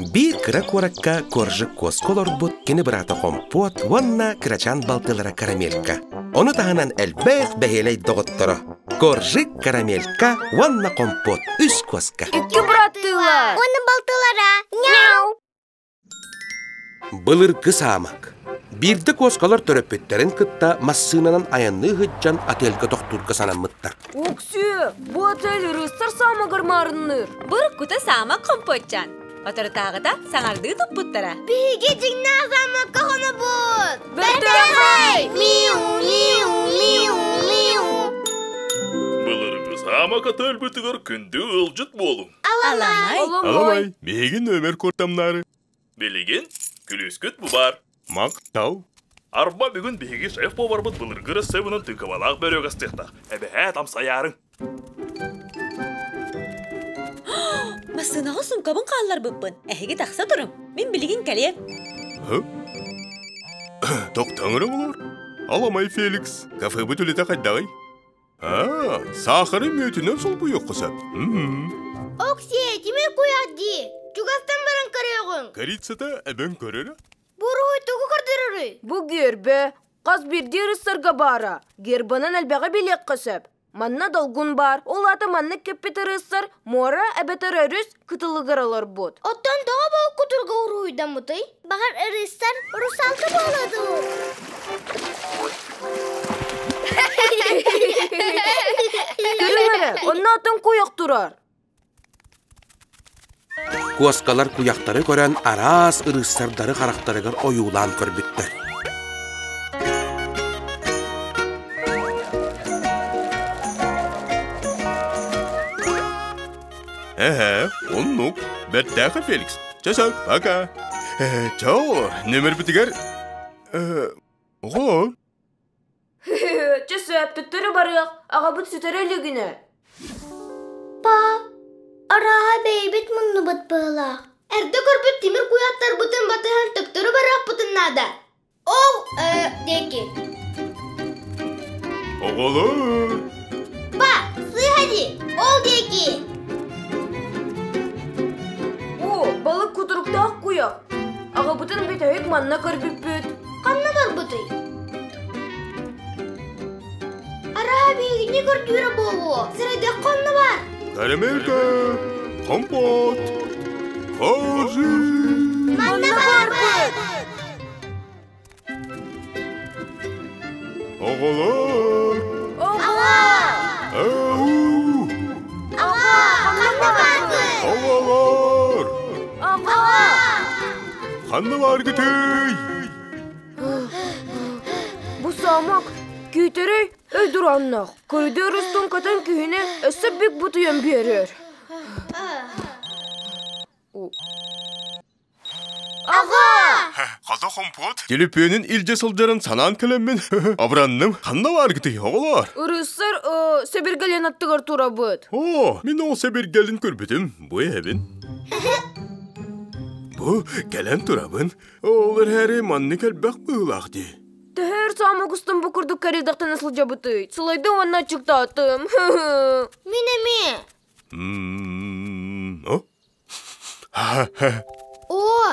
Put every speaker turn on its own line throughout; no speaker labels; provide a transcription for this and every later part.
Биир кыра куоракка Коржик куоска олорбут кини быраата Хомпуот уонна кырачаан балтылара Карамелька. Ону таһынан элбэх бэһиэлэй доҕотторо Коржик, Карамелька уонна Хомпуот үс куоска.
Икки быраттыылар.
Уонна балтылара. Няу!
Былыргы саамак. Биирдэ куоскалар төрөппүттэрин кытта массыынанан айанныы сылдьан отельга тохтуурга санаммыттар.
Уксүө, бу отель ырыыстар саамагар маарынныыр.
Буруккута саамак хомпуотчаан. Оторутааҕыта саҥардыы туппуттара.
Биһиги дьиҥнээх саамакка хонобут!
Бэртээхэй!
Миу, миу, миу, миу!
Былыргы саамак отельбытыгар күндү ыалдьыт буолуҥ.
Аламай!
Аламай, биһиги нөмер куортамнаары.
Билигин күлүүскүт бу баар.
Мактал.
Арба бүгүн биһиги шеф поварбыт былыргы рецебынан тыквалаах бөрүөк астыахтаах. Эбэһээт амсайаарыҥ.
Массыынаҕа суумкабын хаалларбыппын. Эһиги тахса туруҥ. Мин билигин кэлиэм.
Тоқтаң эрэ олор. Аламай Феликс, кафебыт үлэтэ хайдаҕый? Аа, саахары мүөтүнэн солбуйуохха сөп.
Оксиэ, тимир куйах дии. Чугастан баран көрүөҕүҥ.
Корицата эбэҥ көрөрө.
Буруһуй тугу көрдөрөрүй?
Бу гербэ хас биирдии ырыссарга баара. Гербанан элбэҕи билиэххэ сөп. Манна долгун баар. Ол аата маннык кэппит ырыссар муора эбэтэр өрүс кытылыгар олорбут.
Оттон тоҕо бу кутурга уруһуйдаммытый? Баҕар ырыссар русалка буолуо дуу?
Көрүҥ эрэ, онно атын куйах турар.
Куоскалар куйахтары көрөн араас ырыссардары харахтарыгар ойуулаан көрбүттэр.
Эһэ, оннук. Бэртээхэ Феликс. Чэ, сөп, пока. Чао, нөмөрбүтүгэр... Оҕо?
Чэ, сөп, төттөрү барыах. Аҕабыт сүтэрэ илигинэ.
Па, арааһа бэйэбит муннубут быһыылаах. Эрдэ көрбүт тимир куйааттарбытын батыһан төптөрү барыахпытын наада. Ол диэки.
Оҕолор!
Па, сыыһа дии, ол диэки.
О, балык кутуруктаах куйах. Аҕабытын бүтэһик манна көрбүппүт.
Ханна барбытый? Араа биһигини көрдүүрэ буолуо. Сирэйдэх хонно бар.
Карамелька! Компот! Хожи!
Манна барбыт!
Оҕолор!
Оҕо!
Ау!
Аҕа! Ханна барбыт?
Оҕолор!
Аҕа!
Ханна баргытый?
Бу саамак күүтэрэй өйдурааннаах, көрүдүөр устун көтөн киһини өссө бүк бутуйан биэрэр.
Аҕа!
Хата хомпуот. Телепүөнүн илдьэ сылдьарын санаан кэлэммин абыранным. Ханна бааргытый, оҕолоор?
Ырыссар сэбиргэлин аттыгар турабыт.
Оо, мин ол сэбиргэлин көрбүтүм. Бу эһэбин. Бу кэлэн турабын. Ол эрээри маннык элбэх быһыылаах дии.
Төһө өр саамак устун бу курдук кэрийдэхтэнэ сылдьабытый? Сылайдым уонна аччыктаатым.
Мин эмиэ. Оо,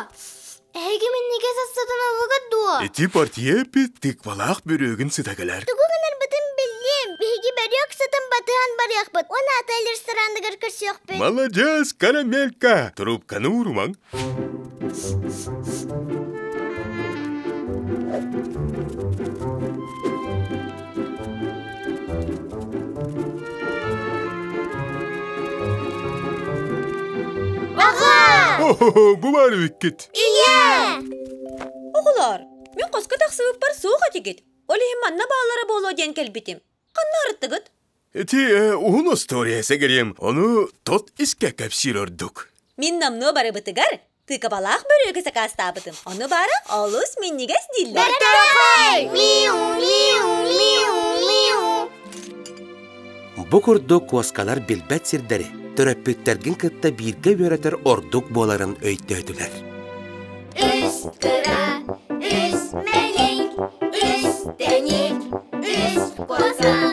эһиги минньигэс астатын ыллыгыт дуо?
Ити портье тыквалаах бөрүөгүн сыта кэлэр.
Тугу гынарбытын биллим. Биһиги бөрүөк сытын батыһан барыахпыт. Уонна отель рестораныгар көрсүөхпүт.
Молодец, карамелька! Трубканы уурумаҥ.
Аҕа!
Бу баар эбиккит.
Ийэ!
Оҕолоор, мин хоско тахсыбыппар суох этигит. Ол иһин манна бааллара буолуо диэн кэлбитим. Ханна арыттыгыт?
Ити уһун остуоруйа сэгэрим, ону тот искэ кэпсиир ордук.
Мин номнуо барыбытыгар тыкабалаах бөрүөгү сакаастаабытым. Ону баара олус минньигэс дииллэр.
Бэртээхэй! Миу, миу, миу, миу.
Бу курдук куоскалар билбэт сирдэри төрөппүттэргин кытта бииргэ үөрэтэр ордук буоларын өйдөөтүлэр.
Үс кыра, үс мэлик, үс тэник, үс куоска.